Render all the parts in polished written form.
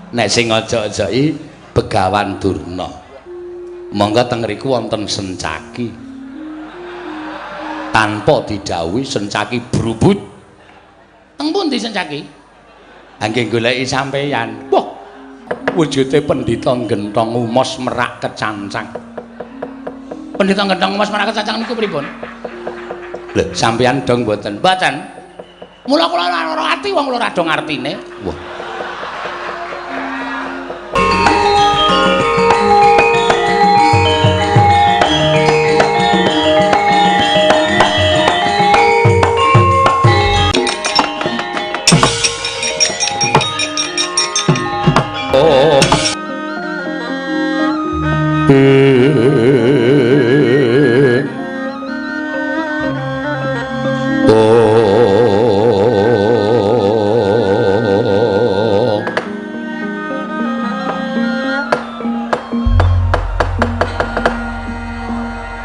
Nek sing ojok-ojoki Begawan Durna. Monggo teng ngriku wonten Sencaki. Tanpa didhawuhi Sencaki brubut. Teng pundi Sencaki? Nggih goleki sampeyan. Wah, wujude pendhita gentong umos merak kecancang. Pendhita gentong umos merak kecancang niku pripun? Lho, sampeyan dong mboten? Mboten. Mula kula ora ati wong kula ora dong artine. Wah. Oh.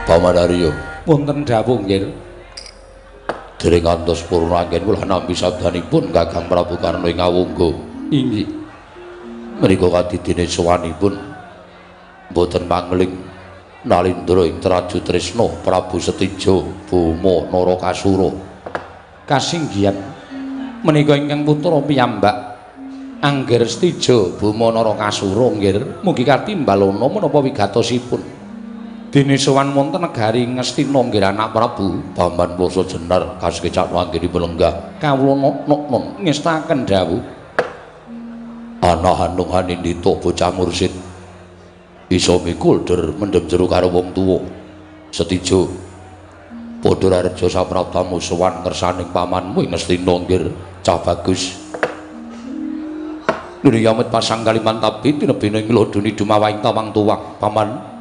Paman Arya, wonten dawuh nggih. Dereng ngantos purna anggen kula nampi sabdanipun Kakang Prabu Karna ing Awangga. Inggih. Menika kadidene sowanipun mboten mangling nalindra ing Traju Tresna Prabu Setija Boma Narakasura. Kasinggihan menika ingkang putra piyambak Angger Setija Boma Narakasura nggih mugi katimbalana menapa wigatosipun. Dene sowan wonten negari Ngastina nggih anak Prabu Bamban Basa Jenar kasekecak anggenipun lenggah. Kawula nok-nok ngestaken dawuh. Ana hanung hanindita bocah mursid iso mikul der mendhem jero karo wong tuwa. Setija padha rareja sapraptamu sowan ngersaning pamanmu ing Ngastina nggih cah bagus. Nuli yamit pasang Kalimantabi tinebina ing lodoni dumawahing tawang tuwang paman.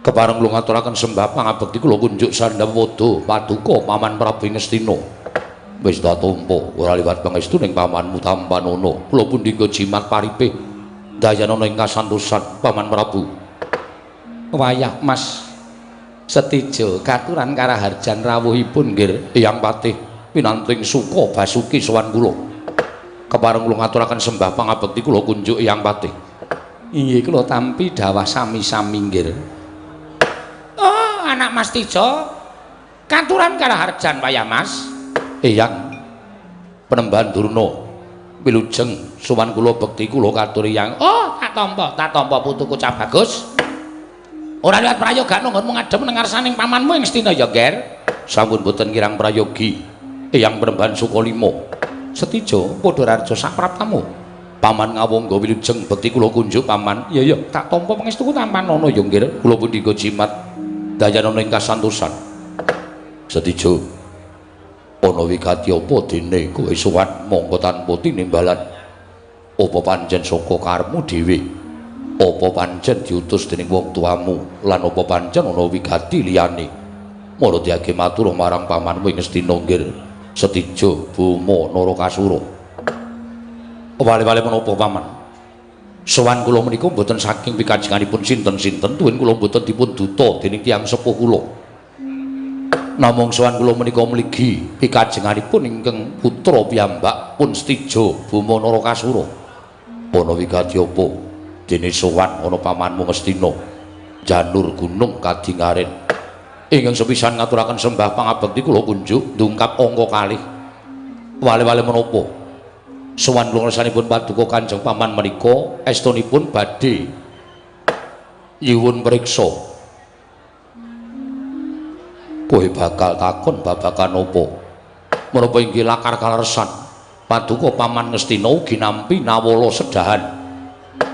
Kepareng kula ngaturaken sembah pangabekti kula kunjuk sandham wada paduka paman Prabu Ngastina. Wis ta tampa ora liwat pangestu ning pamanmu tampanana. Kula pundi nggo jimat paripih dayanana ing kasantosan paman Prabu. Wayah Mas Setija katuran karaharjan rawuhipun nggih Eyang Patih pinanting suka basuki sowan kula. Kepareng kula ngaturaken sembah pangabekti kula kunjuk Eyang Patih. Inggih kula tampi dawah sami-sami nggih. Oh, anak Mas Tija katuran karaharjan wayah Mas. Eyang Penembahan Durna wilujeng sowan kula bekti kula katuri Eyang. Oh, tak tampa putuku cah bagus. Ora liwat prayoga nggonmu ngadhep nang ngarsaning pamanmu ing Ngastina ya, Ger. Sampun boten kirang prayogi Eyang Penembahan Sukalima. Setija padha rareja sapraptamu. Paman Ngawangga wilujeng bekti kula kunjuk paman. Iya iya, tak tampa pangestuku tampanana ya, Nger. Kula pundi jimat dayanana ing kasantosan. Setija ana wigati apa dene kowe sowan mongko tanpa tinimbalan? Apa pancen saka karepmu dhewe? Apa pancen diutus dening wong tuamu? Lan apa pancen ana wigati liyane? Mara diage matur marang pamanmu ing Ngastina nggih Setija Boma Narakasura. Wale-wale menapa paman? Sowan kula menika mboten saking pikajenganipun sinten-sinten, tuwin kula mboten dipun duta dening tiyang sepuh kula. Namung sowan kula menika mligi pikajenganipun ingkang putra piyambak pun Setija Boma Narakasura. Ana wigati apa? Dene sowan ana pamanmu Ngastina janur gunung kadingaren. Ingkang sepisan ngaturaken sembah pangabekti kula kunjuk ndungkap angka kalih. Wale-wale menapa? Sowan kula ngersanipun paduka Kanjeng Paman menika estunipun badhe nyuwun priksa. Kowe bakal takon babagan apa? Menapa inggih lakar kaleresan paduka Paman Ngastina ugi nampi nawala sedahan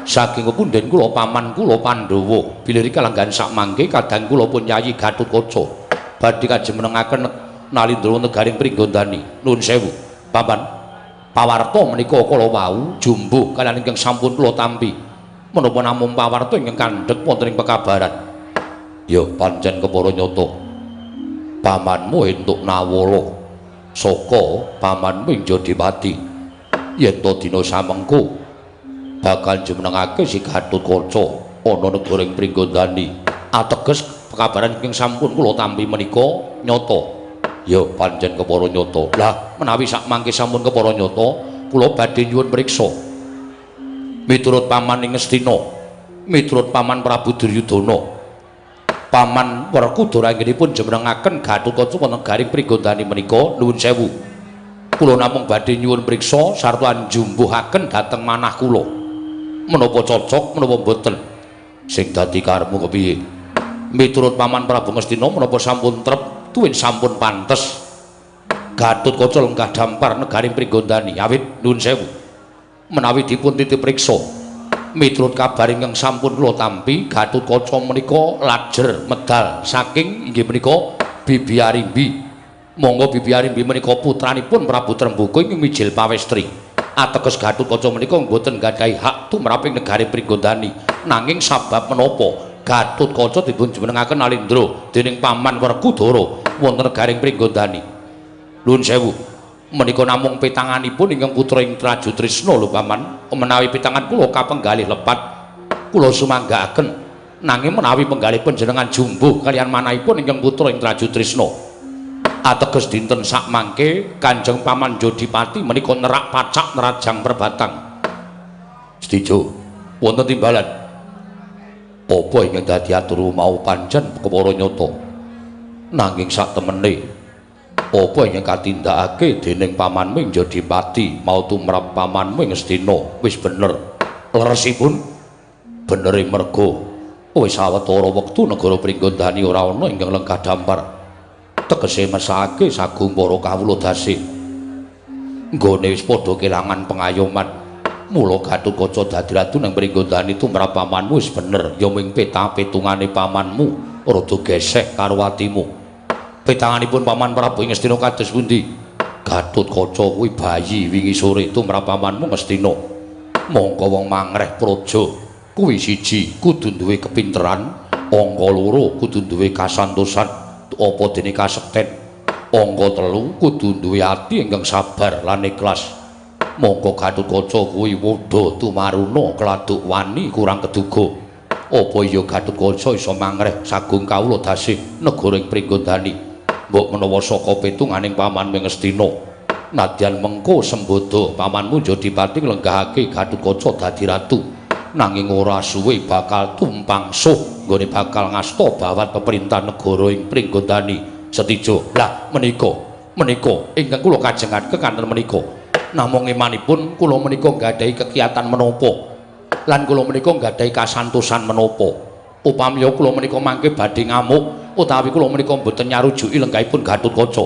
saking pepunden kula paman kula Pandhawa bilih kalanggahan sakmangke kadang kula pun Yayi Gatotkaca badhe kajumenengaken nalindra negaring Pringgondani. Nuwun sewu paman. Pawarta menika kala wau jumbuh kaliyan ingkang sampun kula tampi. Menapa namung pawarta ingkang kandhek wonten ing pekabaran? Ya pancen kepara nyata. Pamanmu entuk nawala saka pamanmu ing Jodipati. Yen to dina samengko bakal jumenengake si Gatotkaca ana negara ing Pringgondani. Ateges pekabaran ingkang sampun kula tampi menika nyata. Ya pancen kepara nyata. Lah menawi sakmangke sampun kepara nyata, kula badhe nyuwun priksa. Miturut paman ing Ngastina, miturut paman Prabu Duryudana, paman Werkudara anggenipun jumenengaken Gatotkaca wonten garing Pringgondani menika. Nuwun sewu, kula namung badhe nyuwun priksa sarta njumbuhaken dhateng manah kula. Menapa cocok menapa mboten? Sing dadi karepmu kepiye? Miturut paman Prabu Ngastina menapa sampun trep tuwin sampun pantes Gatotkaca lenggah dampar negaring Pringgondani. Awit nuwun sewu, menawi dipun titip priksa, miturut kabar ingkang sampun kula tampi, Gatotkaca menika lajer medal saking inggih menika Bibi Arimbi. Monggo Bibi Arimbi menika putranipun Prabu Tremboko ing mijil pawestri. Ateges Gatotkaca menika mboten gadhahi hak tumrap ing negari Pringgondani. Nanging sabab menapa Gatotkaca dipun jumenengaken Alindra dening paman Werkudara wonten negaring Pringgondani? Nuwun sewu, menika namung petanganipun ingkang putra ing Trajutrisna lho paman. Menawi petangan kula kapenggalih lepat, kula sumanggaaken. Nanging menawi penggalih panjenengan jumbuh kaliyan manahipun ingkang putra ing Trajutrisna, ateges dinten sakmangke Kanjeng Paman Jodipati menika nerak pacak nerajang perbatang. Setijo, wonten timbalan. Apa ingkang dadi atur mau pancen kepara nyata. Nanging sak temene apa ingkang katindakake dening pamanmu ing Jodipati mau tumrap pamanmu ing Ngastina wis bener. Leresipun benere merga wis sawetara wektu negara Pringgondani ora ana ingkang lenggah dampar. Tegese mesake sagung para kawula dase. Nggone wis padha kelangan pengayoman. Mula Gatotkaca dadi ratu nang Pringgondani tumrap pamanmu wis bener. Ya ming peta-petungane pamanmu rada geseh karo atimu. Petanganipun paman Prabu Ngastina kados pundi? Gatotkaca kuwi bayi wingi sore tumrap pamanmu Ngastina. Mongko wong mangreh praja kuwi siji kudu duwe kepinteran, angka loro kudu duwe kasantosan apa dene kasekten, angka telu kudu duwe ati ingkang sabar lan ikhlas. Mongko Gatotkaca kuwi wudha tumaruna keladuk wani kurang keduga. Apa iya Gatotkaca iso mangreh sagung kawula dasih negara ing Pringgondani? Mbok menawa saka petunganing pamanmu Ngastina, nadyan mengko sembodo pamanmu Jodipati nglenggahake Gatotkaca dadi ratu, nanging ora suwe bakal tumpang suh nggone bakal ngasta bawat peperintahan negara ing Pringgondani. Setijo, lah menika menika ingkang kula kajengaken kanten menika. Namung emanipun kula menika nggadahi kegiatan menapa lan kula menika nggadahi kasantosan menapa. Upami kula menika mangke badhe ngamuk utawi kula menika mboten nyarujuki lenggahipun Gatotkaca,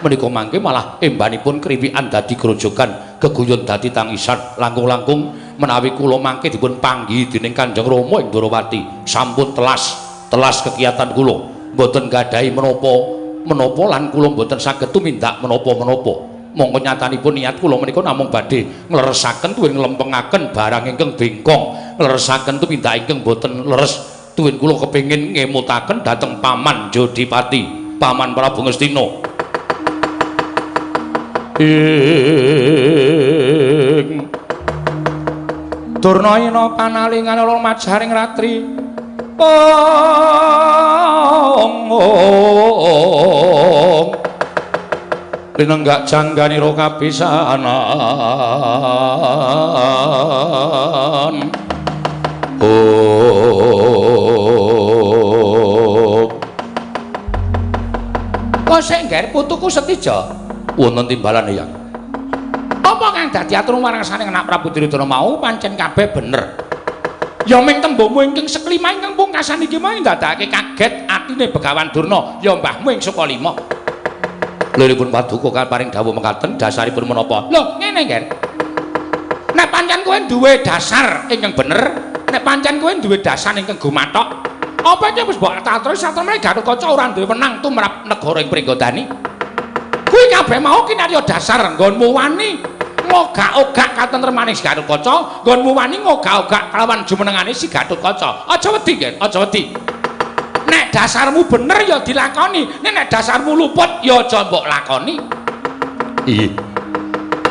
menika mangke malah embanipun kriwikan dadi grojogan, geguyon dadi tangisan. Langkung-langkung menawi kula mangke dipun panggihi dening Kanjeng Rama ing Ndorowati, sampun telas telas kegiatan kula, mboten nggadahi menapa menapa lan kula mboten saged tumindak menapa-menapa. Mongko nyatanipun niat kula menika namung badhe ngleresaken tuwin nglempengaken barang ingkang bengkong, ngleresaken tumindak ingkang boten leres, tuwin kula kepengin ngemutaken dhateng paman Jodipati, paman Prabu Ngastina. Ing Durna panalingan lor majaring ratri ong linenggak jangganira kapisanan. Oh, kok sing ngger putuku Setija? Wonten timbalan Eyang. Apa kang dadi atur marang saning anak Prabu Duryudana mau pancen kabeh bener. Ya ming tembungmu ingkang seklima ingkang pungkasan iki mau ndadekake kaget atine Begawan Durna, ya mbahmu ing Sukalima. Liripun paduka kaparing dawuh mekaten dasaripun menapa? Lho, ngene Ngger. Nek pancen kowe duwe dasar ingkang bener, nek pancen kowe duwe dasar ingkang gumathok, apa iki wis mbok atur satemene Gatotkaca ora duwe wenang tumrap negara ing Pringgondani? Kuwi kabeh mau kinarya dasar nggonmu wani ngogak-ogak katentremane si Gatotkaca, nggonmu wani ngogak-ogak kelawan jumenengane si Gatotkaca. Aja wedi, Ngger, aja wedi. Nek dasarmu bener ya dilakoni, nek dasarmu luput ya aja mbok lakoni. Iya.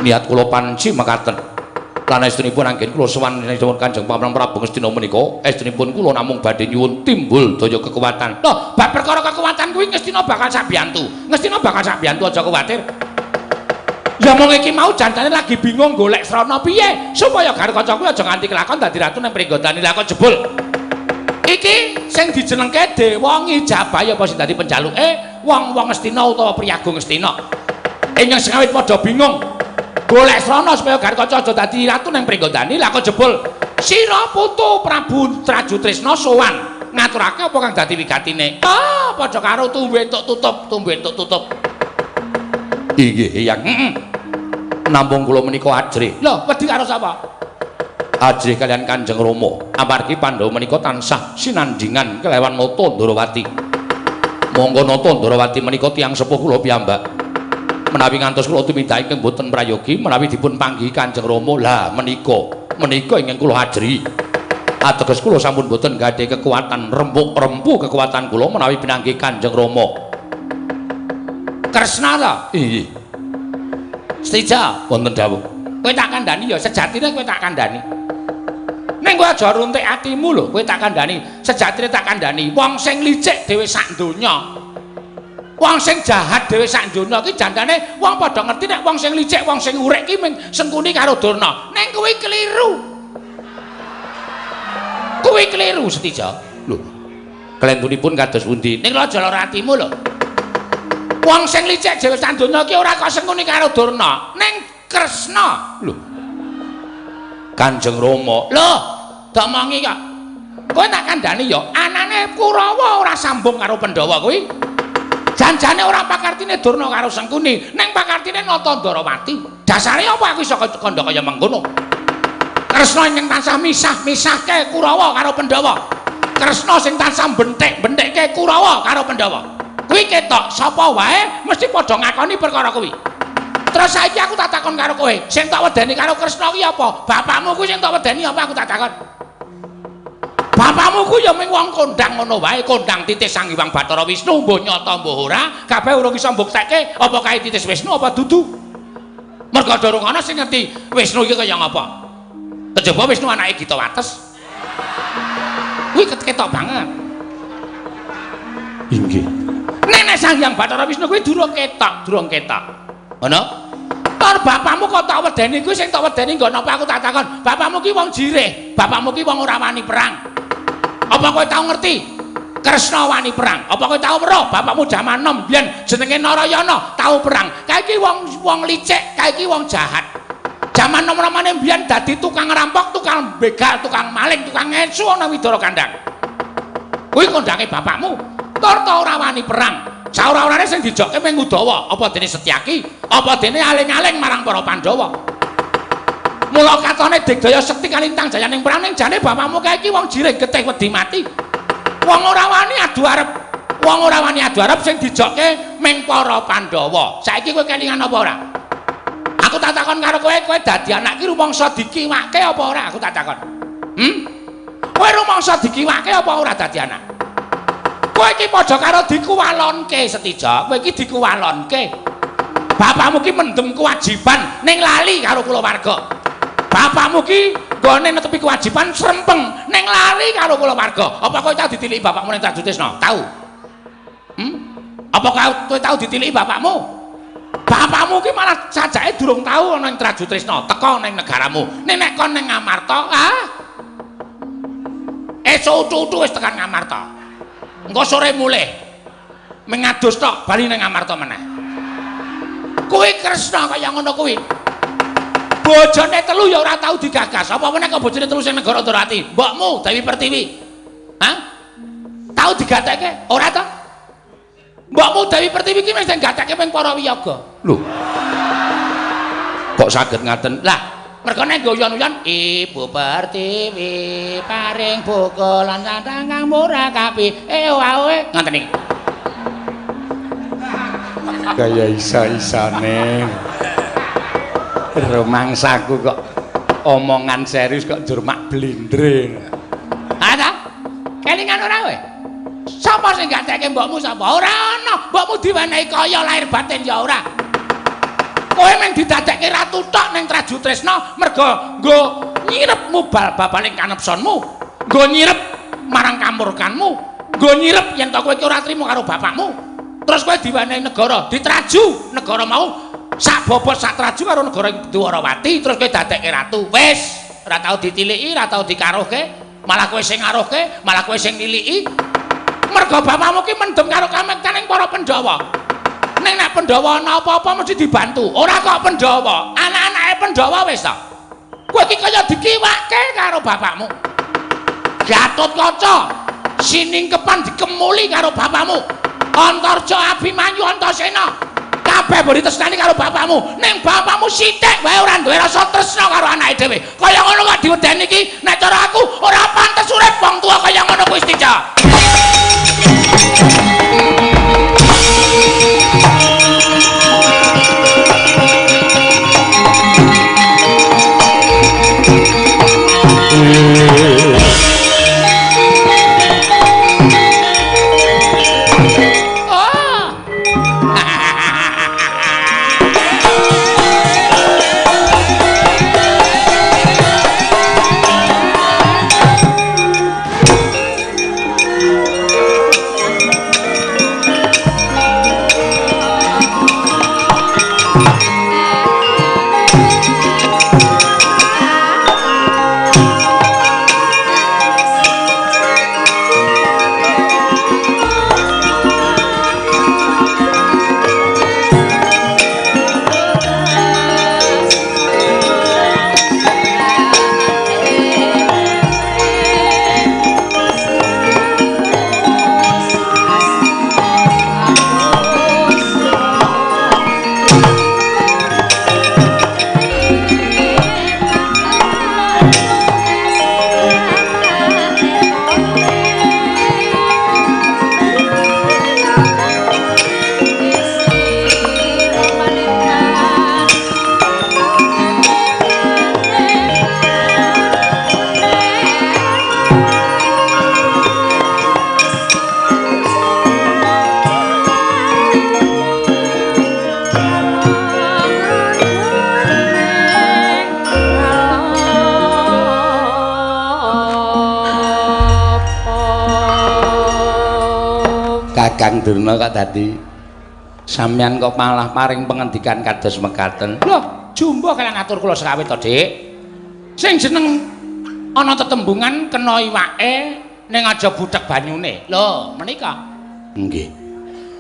Niat kula panci mekaten. Lan estunipun anggen kula sowan nyuwun Kanjeng Paman Prabu Ngastina menika, estunipun kula namung badhe nyuwun timbul daya kekuatan. Loh, bab perkara kekuatan kuwi Ngastina bakal sabiyantu. Ngastina bakal sabiyantu, aja kuwatir. Ya mong iki mau jantane lagi bingung golek srana piye supaya Garukaca kuwi aja nganti kelakon dadi ratu nang Pringgondani. Lah kok jebul iki sing dijenengke Dewa Ngijabahi apa sing dadi penjaluke wong-wong Ngastina utawa priyagung Ngastina. Ingkang sengawit padha bingung golek srana supaya Garukaca aja dadi ratu nang Pringgondani. Lah kok jebul sira putu Prabu Trajutrisna sowan ngaturake apa kang dadi wigatine. Ah, padha karo tumbu entuk tutup, tumbu entuk tutup. Inggih, Eyang. Heeh. Nampung kula menika ajrih. Lho, wedi karo sapa? Ajrih kalian Kanjeng Rama. Amargi Pandhawa menika tansah sinandingan kelawan Nata Ndrawati. Monggo Nata Ndrawati menika tiyang sepuh kula piyambak. Menawi ngantos kula tumindak ingkang boten prayogi, menawi dipun panggihi Kanjeng Rama, lah menika, menika ingkang kula ajrihi. Ateges kula sampun boten gadhah kekuatan rempuk-rempu kekuatan kula menawi pinanggih Kanjeng Rama. Kresna ta? Inggih. Setija, wonten dawuh. Kowe tak kandhani ya, sejatine kowe tak kandhani. Ning kowe aja runtik atimu lho, kowe tak kandhani, sejatine tak kandhani. Wong sing licik dhewe sak donya. Wong sing jahat dhewe sak donya ki jandane wong padha ngerti nek wong sing licik, wong sing urek ki mung Sengkuni karo Durna. Ning kowe keliru. Kowe keliru, Setija. Lho. Klentunipun kados pundi? Ning aja lara atimu lho. Wong sing licik dhewe sak donya ki ora kok Sengkuni karo Durna, ning Kresna. Lho. Kanjeng Rama. Lho, domongi kok. Kowe tak kandhani ya, anane Kurawa ora sambung karo Pandhawa kuwi. Janjane ora pakartine Durna karo Sengkuni, ning pakartine Nata Ndrawati. Dasare apa aku iso kandha kaya mengkono? Kresna ingkang tansah misah-misahke Kurawa karo Pandhawa. Kresna sing tansah benthik-benthikke Kurawa karo Pandhawa. Kuwi ketok sapa wae mesti padha ngakoni perkara kuwi. Terus saiki aku tak takon karo kowe, sing tak wedeni karo Kresna kuwi apa? Bapakmu kuwi sing tak wedeni apa aku tak takon? Bapakmu kuwi ya mung wong kondang ngono wae, kondang titis Sang Hyang Bathara Wisnu, mbuh nyata mbuh ora, kabeh urung iso mbuktekke apa kae titis Wisnu apa dudu. Mergo durung ana sing ngerti Wisnu iki kaya ngapa. Kejaba Wisnu anake Gita Wates. Kuwi ketok banget. Inggih. Nek Sang Hyang Bathara Wisnu kuwi durung ketok, durung ketok. Ngono? Tur bapakmu kok tak wedeni kuwi sing tak wedeni nggon apa aku tak takon. Bapakmu ki wong jirih, bapakmu ki wong ora wani perang. Apa kowe tau ngerti? Kresna wani perang. Apa kowe tau weruh bapakmu jaman nom biyen jenenge Narayana tau perang. Kae iki wong wong licik, kae iki wong jahat. Jaman nom-nomane biyen dadi tukang rampok, tukang begal, tukang maling, tukang ngesu ana Widara Kandang. Kuwi kondange bapakmu. Tur ta ora wani perang. Saora-orane sing dijokke mung Udawa, apa dene Setyaki, apa dene aling-aling marang para Pandhawa. Mula katone digdaya sekti kalintang jayaning perang ning jane bapakmu kae iki wong jirih getih wedi mati. Wong ora wani adu arep. Wong ora wani adu arep sing dijokke mung para Pandhawa. Saiki kowe kelingan apa ora? Aku tak takon karo kowe, kowe dadi anak ki rumangsa dikiwake apa ora? Aku tak takon. Hmm? Kowe rumangsa dikiwake apa ora dadi anak? Kowe iki padha karo dikuwalonke, Setija. Kowe iki dikuwalonke. Bapakmu ki mendem kewajiban ning lali karo kulawarga. Bapakmu ki nggone netepi kewajiban srempeng ning lali karo kulawarga. Apa kowe tau ditiliki bapakmu ning Trajutrisna? Tau? Hmm? Apa kowe tau ditiliki bapakmu? Bapakmu ki malah sajake durung tau ana ing Trajutrisna, teka ning negaramu. Ning nek kon ning Ngamarta, ah. Esuk utu-utu wis tekan Ngamarta. Engko sore mulih. Mengadus tok bali ning Ngamarta meneh. Kuwi Kresna kaya ngono kuwi. Bojone telu ya ora tau digagas. Apa meneh kok bojone telu sing negara Ndorowati? Mbokmu Dewi Pertiwi. Hah? Tau digatekke? Ora ta? Mbokmu Dewi Pertiwi ki mesti gatekke ping para wiyaga. Lho. Kok saged ngaten? Lah, mergo nek guyon-guyon Ibu Pertiwi paring buku lan sandang kang murah kapi. Wae ngoten iki. Kaya isa-isane. Rumangsaku kok omongan serius kok njur mak blindre. Ha ta? Kelingan ora kowe? Sapa sing gatekke mbokmu sapa? Ora ana. Mbokmu diwenehi kaya lahir batin ya ora. Kowe mung didadekke ratu tok ning Trajutrisna mergo nggo nyirep mubal babaling kanepsonmu, nggo nyirep marang kamurkanmu, nggo nyirep yen to kowe iki ora trima karo bapakmu. Terus kowe diwenehi negara, ditraju negara mau Sak bobot sak traju karo negara Dwarawati terus kowe dadekke ratu. Wis, ora tau ditiliki, ora tau dikaruhke, malah kowe sing ngaruhke, malah kowe sing niliki. Mergo bapakmu ki mendem karo kamektaning para Pandhawa. Ning nek Pandhawa ana apa-apa mesti dibantu. Ora kok Pandhawa, anak-anake Pandhawa wis ta. Kowe iki kaya dikiwake karo bapakmu. Gatotkaca siningkepan dikemuli karo bapakmu. Antarja Abimanyu Antasena kabeh mbok ditresnani karo bapakmu. Ning bapakmu sithik wae ora duwe rasa tresna karo anake dhewe. Kaya ngono kok diwedeni iki, nek cara aku ora pantes urip wong tuwa kaya ngono kuwi Setija. Kakang Durna kok dadi sampeyan kok malah paring pengendikan kados mekaten. Lho, jumbo kalian atur kula sekawit to, Dik. Sing jeneng ana tetembungan kena iwake ning aja buthek banyune. Lho, menika. Nggih.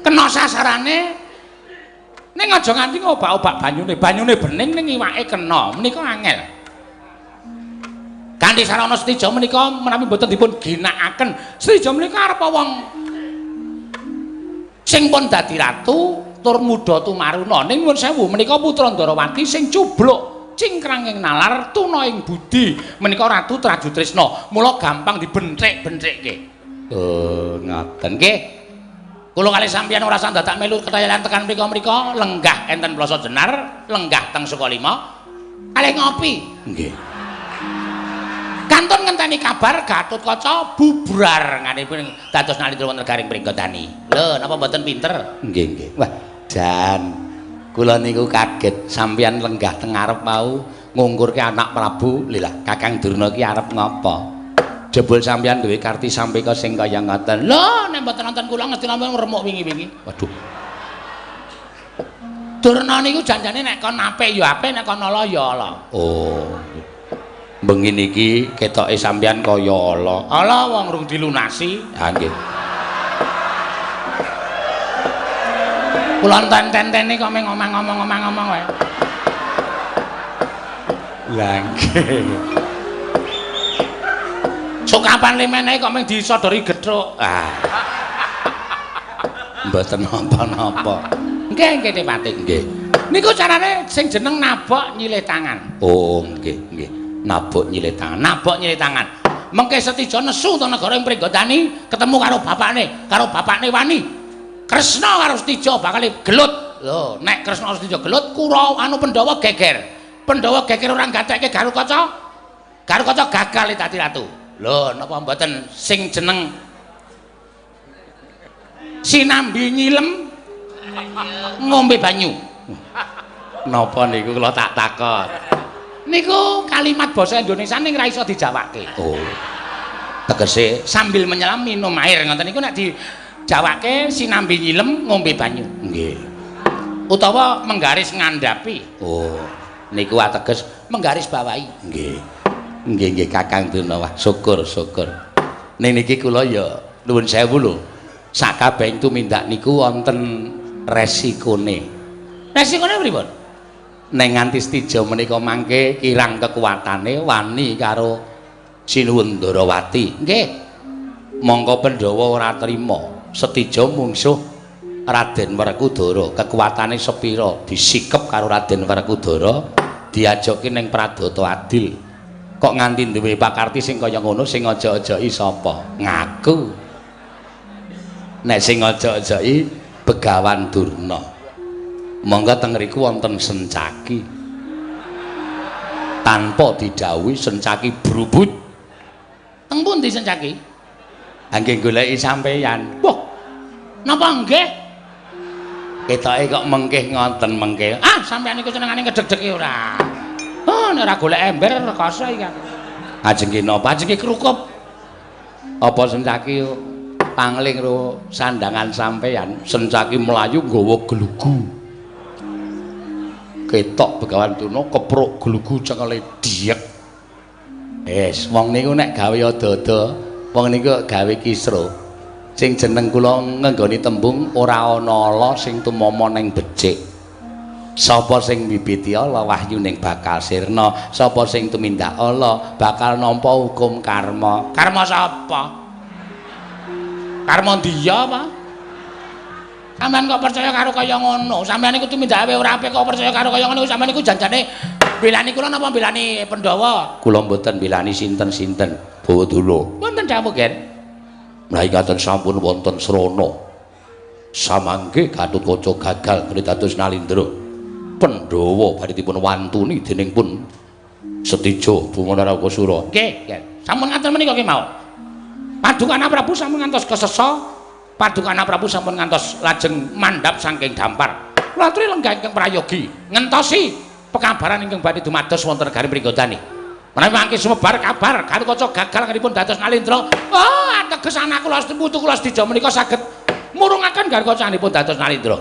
Kena sasarane ning aja nganti ngobak-obak banyune. Banyune bening ning iwake kena. Menika angel. Kanthi sarana Setija menika menawi mboten dipun ginakaken. Setija menika arep wong sing pun dadi ratu tur muda tumaruna. Ning nuwun sewu menika putra Ndarawati sing cubluk cingkrang ing nalar tuna ing budi menika Ratu Trajutrisna. Mula gampang dibenthik-benthikke. Oh, ngaten nggih. Kula kalih sampeyan ora usah dadak melu ketayalan tekan mriko-mriko, lenggah enten Ploso Jenar, lenggah teng Sukalima kalih ngopi. Nggih. Kantun ngenteni kabar Gatotkaca bubrar ngene dados nalindra wonten garing Pringgodani. Lho, napa mboten pinter? Nggih, nggih. Wah, jan kula niku kaget sampeyan lenggah teng ngarep mau ngungkurke anak Prabu. Lha Kakang Durna iki arep ngapa? Jebul sampeyan duwe karti sampeka sing kaya ngoten. Lho, nek mboten nonton kula ngerti namung remuk wingi-wingi. Waduh. Durna niku janjane nek kon apik ya apik, nek kon ala ya ala. Oh. Bengi niki ketoke sampeyan kaya ala. Ala wong rung dilunasi. Ha nggih. Kula enten-entene kok mung ngomong-ngomong wae. Lah nggih. Sokapan limene kok mung disodori gethuk. Ah. Mboten napa-napa. Nggih, nggih Pati. Nggih. Niku carane sing jeneng nabok nyilih tangan. Oh, nggih, nggih. Nabok nyilih tangan, nabok nyilih tangan. Mengke Setija nesu to negara ing Pringgodani ketemu karo bapakne wani. Kresna karo Setija bakal gelut. Lho, nek Kresna karo Setija gelut, Kurawa anu Pandhawa geger. Pandhawa geger ora gatekke Garukaca. Garukaca gagal dadi ratu. Lho, napa mboten sing jeneng sinambi nyilem ngombe banyu. Napa niku kula tak takon. Niku kalimat basa Indonesia ning ra iso dijawake. Oh. Tegese sambil menyelam minum air ngoten niku nek dijawake sinambi nyilem ngombe banyu. Nggih. Utawa menggaris ngandhapi. Oh, niku ateges menggaris bawahi. Nggih. Nggih nggih Kakang Durna, wah syukur syukur. Ning niki kula ya nuwun sewu lho. Sakabehing tumindak niku wonten resikone. Resikone pripun? Ning nganti Setija menika mangke kirang kekuatane wani karo Sinuwun Ndarawati. Nggih. Mongko Pandhawa ora trima Setija mungsuh Raden Werkudara, kekuatane sepira disikep karo Raden Werkudara, diajoki ning Pradata Adil. Kok nganti duwe pakarti sing kaya ngono, sing aja-ajoki sapa? Ngaku. Nek sing aja-ajoki Begawan Durna. Monggo teng ngriku wonten Sencaki. Tanpa didhawuhi Sencaki brubut. Teng pundi Sencaki? Ha nggih goleki sampeyan. Wah. Napa nggih? Ketoke kok mengkih ngoten mengkih. Ah, sampeyan iku senengane ngedeg-degi ora. Oh, nek ora golek ember rekoso iki. Ajeng ki napa? Ajeng ki krukup. Apa Sencaki pangling ro sandangan sampeyan? Sencaki mlayu nggawa glugu. Ketok Begawan Durna kepruk glugu cengele diek. Wis, wong niku nek gawe ada-ada, wong niku gawe kisro. Sing jeneng kula ngenggoni tembung ora ana ala sing tumama ning becik. Sapa sing mbibiti ala wahyuning bakal sirna, sapa sing tumindak ala bakal nampa hukum karma. Karma sapa? Karma ndiya apa? Sampeyan kok percaya karo kaya ngono? Sampeyan iku tumindake ora apik kok percaya karo kaya ngono? Sampeyan iku janjane belani kula napa belani Pandhawa? Kula mboten belani sinten-sinten, bawa dulu. Wonten dawuh, Gen. Menawi ngaten sampun wonten srana. Samangke Gatotkaca gagal ngene dados Nalindra. Pandhawa badhe dipun wantuni dening pun Setija Bumana Narakasura. Nggih, nggih. Sampun ngaten menika kemawon. Padukana Prabu sampun ngantos kesesa, Padukana Prabu sampun ngantos lajeng mandhap saking dampar. Kula aturi lenggah ingkang prayogi ngentosi pekabaran ingkang badhe dumados wonten negari Pringgodani. Menawi mangke sumebar kabar Gatotkaca gagal anggenipun dados Nalindra, oh ateges anak kula putu kula Setija menika saged murungaken Gatotkaca anggenipun dados Nalindra.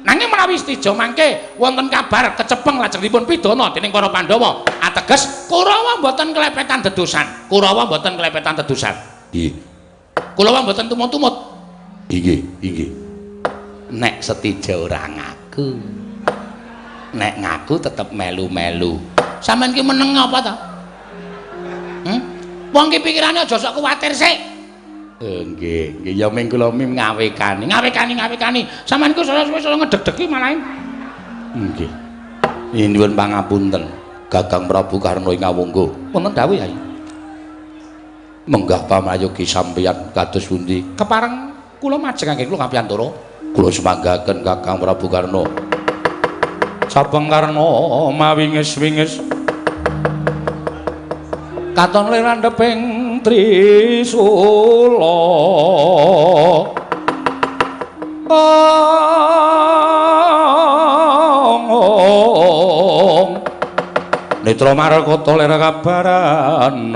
Nanging menawi Setija mangke wonten kabar kecepeng lajengipun pidana dening para Pandhawa, ateges Kurawa mboten klepetan dedusan. Kurawa mboten klepetan dedusan. Nggih. Kurawa mboten tumut-tumut. Inggih, inggih. Nek Setija ora ngaku. Nek ngaku tetep melu-melu. Sampeyan ki meneng apa ta? Wong ki pikirane aja sok kuwatir sik. Nggih, nggih ya ming kula mim ngawekani. Ngawekani. Sampeyan ku saya suwe ngedeg-degi malah. Nggih. Nyuwun pangapunten Kakang Prabu Karna ing Awangga. Wonten dawuh Yai. Menggah pamayogi sampeyan kados pundi? Kepareng kula majeng anggen kula kapiyantara. Kula sumanggaken Kakang Prabu Karna. Sabeng Karna mawinges-winges katon lerandheping trisula. Netra markata lir kabaranang.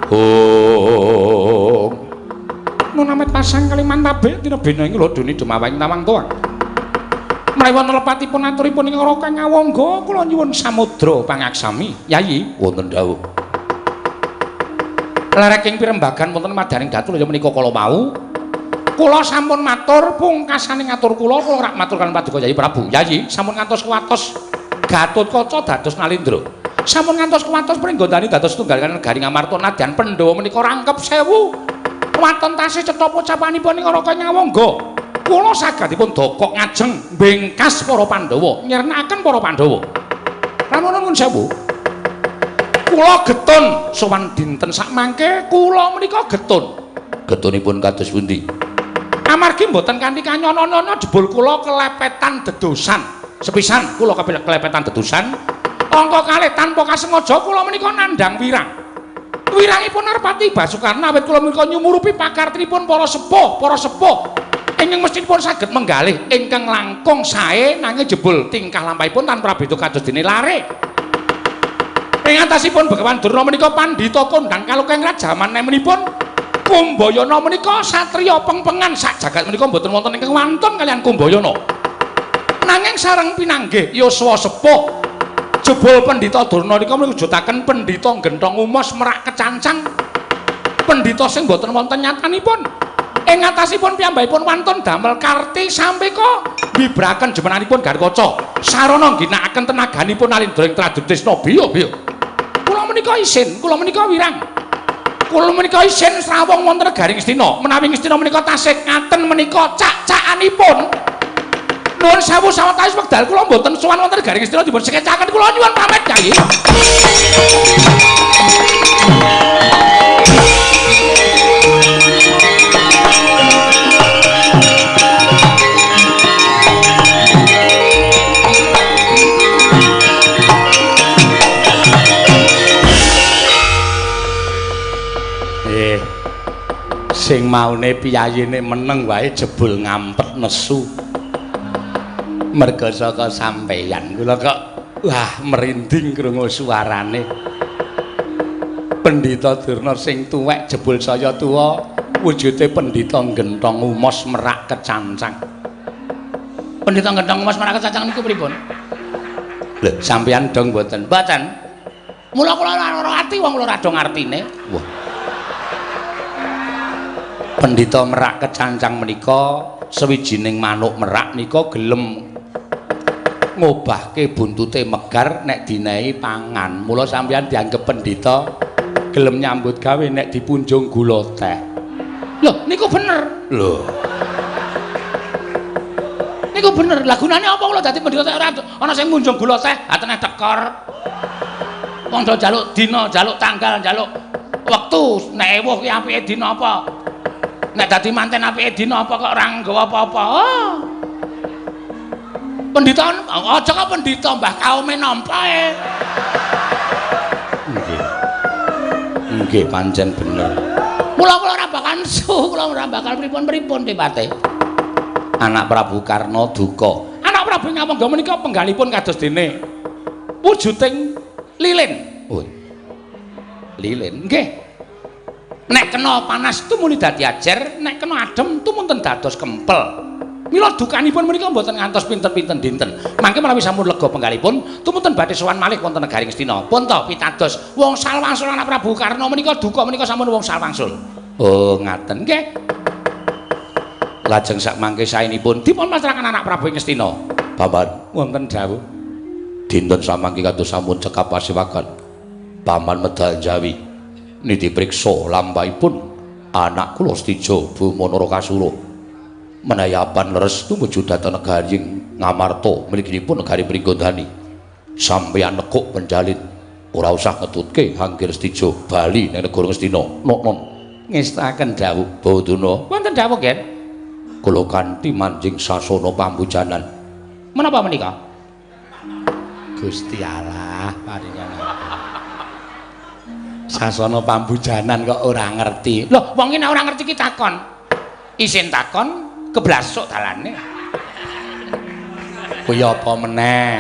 Hong Nunamet pasang Kalimantabe tinebena ing lodone dumawang tawang tuang. Menawi wonten lepatipun aturipun ing Raka Ngawangga kula nyuwun samudra pangaksami. Yayi, wonten dawuh. Lereking pirembagan wonten madaning datu ya menika kala wau. Kula sampun matur pungkasane ngatur kula, kula rak matur kaliyan Paduka Yayi Prabu. Yayi sampun ngantos kuwatos Gatotkaca dados Nalindra. Sampun ngantos kuwatos Pringgondani dados tunggal negari Ngamarta nadyan Pandhawa menika rangkep sewu. Waton tasih cetha pocapanipun ing Raka Ngawangga. Kula sagadipun dokok ngajeng bengkas para Pandhawa, nyirnakaken para Pandhawa. Lamun nuwun sewu. Kula getun sowan dinten sakmangke kula menika getun. Getunipun kados pundi? Amargi mboten kanthi kanyono-nyono jebul kula kelepetan dedosan. Sepisan kula kelepetan dedosan. Angka kalih tanpa kasengaja kula menika nandhang wirang. Wirangipun Narpati Basukarna awit kula menika nyumurupi pakartinipun para sepuh, para sepuh ingkang mestinipun saged menggalih ingkang langkung sae nanging jebul tingkah lampahipun tanpa prabeda kados dene lare. Ing atasipun Begawan Durna menika pandhita kondhang kalukeng rajaman nemenipun Kumbayana menika satriya pengpengan sak jagat menika mboten wonten ingkang wantun kaliyan Kumbayana. Nanging sareng pinanggih yuswa sepuh jebul Pendhita Durna nika mewujudaken pendhita genthong umos merak kecancang. Pendhita sing mboten wonten nyatanipun. Ing atasipun piyambakipun wantun damel karti sampeka mbibraken jemenanipun Garkaca. Sarana ngginakaken tenaganipun alindra ing Tradutrisna biya-biya. Kula menika isin, kula menika wirang. Kula menika isin srawung wonten negari Ngastina. Menawi Ngastina menika tasih ngaten menika cak-cakanipun. Nuwun sewu sawetawis wekdal kula mboten sowan wonten negari Ngastina dipun sekecaken. Kula nyuwun pamit, Kyai. Sing maune piyayine meneng wae jebul ngampet nesu. Merga saka sampeyan kula kok wah merinding krungu suarane. Pendhita Durna sing tuwek jebul saya tuwa wujude pendhita genthong umos merak kecancang. Pendhita genthong umos merak kecancang niku pripun? Lho, sampeyan dong mboten? Mboten. Mula kula ora ati wong kula ora do ngartine. Wah. Pendhita merak kecancang menika sawijining manuk merak nika gelem ngobahke buntute megar nek dinehi pangan. Mula sampeyan dianggep pendhita gelem nyambut gawe nek dipunjung gula teh. Lho, niku bener. Lho. Niku bener. Lah gunane apa kula dadi pendhita ora ana sing ngunjung gula teh, atene tekor. Wong do njaluk dina, njaluk tanggal, njaluk wektu, nek ewuh ki apike dina apa? Nek dadi manten apike dina apa kok ora nggawa apa-apa. Oh. Pendhita aja kok pendhita mbah kaume nampa e. Nggih. Nggih pancen bener. Mula kula ora bakal nesu, kula ora bakal pripun-pripun tepate. Anak Prabu Karna duka. Anak Prabu Ngawangga menika penggalipun kados dene wujuding lilin. Oh. Lilin. Nggih. Nek kena panas tumuli dadi ajer, nek kena adem tumunten dados kempel. Mila dukanipun menika mboten ngantos pinten-pinten dinten. Mangke menawi sampun lega penggalipun, tumunten badhe sowan malih wonten negari Ngastina. Pun to pitados wongsal wangsul anak Prabu Karna menika duka menika sampun wongsal wangsul. Oh, ngaten nggih. Lajeng sak mangke saenipun dipun pasrahaken anak Prabu Ngastina. Paman wonten dawuh. Dinten samangke kados sampun cekap pasiwakan. Paman medal Jawi. Niti priksa lampahipun anak kula Setija Bama Narakasura menayapan leres tumuju dhateng negari Ngamarta mliginipun negari Pringgondani. Sampeyan nekuk penjalin ora usah ngetutke Hanggir Setija bali ning negara Ngastina. Nonon ngestaken dawuh Badana. Wonten dawuh nggih. Kula kanthi manjing sasana pambujanan. Menapa menika? Gusti Allah paringana. Sasana pambujanan kok ora ngerti. Lho, wong iki nek ora ngerti ki takon. Isin takon keblasuk dalane. Kuwi apa meneh?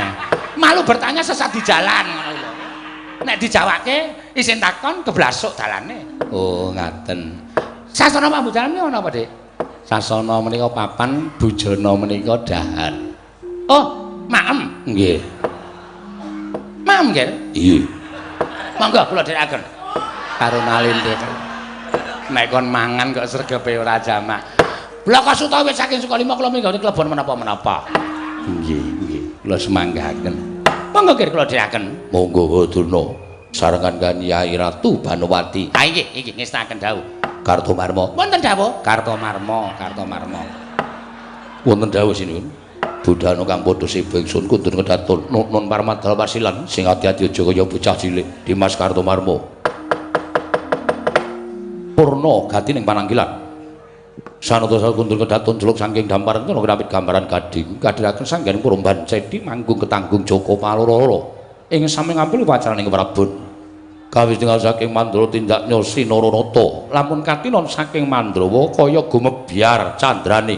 Malu bertanya sesat di jalan ngono lho. Nek dijawake isin takon keblasuk dalane. Oh, ngaten. Sasana pambujanan niku ana apa, Dik? Sasana menika papan, bujana menika dahar. Oh, maem. Nggih. Maem, nggih? Iya. Monggo kula dherekaken. Karo nalindek. Nek kon mangan kok sregepe ora jamak. Blaka Suta wis saking Sukalima kula minggah klebon menapa-menapa. Nggih, nggih. Kula semanggahaken. Monggo nggih kula dherekaken. Monggo Durna sarengan kan Yai Ratu Banowati. Ha nggih, iki ngestaken dawuh. Kartomarma. Wonten dawuh? Kartomarma, Kartomarma. Wonten dawuh sinuwun. Budhana kang padha seba ingsun kundur kedaton nun parmadal wasilan sing ati-ati aja kaya bocah cilik Dimas Kartomarma. Purna gati ning pananggilan. Sanata kundur kedaton jeluk saking damparan kana grapit gambaran gading kadhiraken sanggen kurumban cedi manggung ketanggung Joko Paloro ing sami ngampil upacarane Prabon. Kawis tinggal saking Mandra tindak Nyosi Naranata lamun katinon saking Mandrawa kaya gumebyar candrane.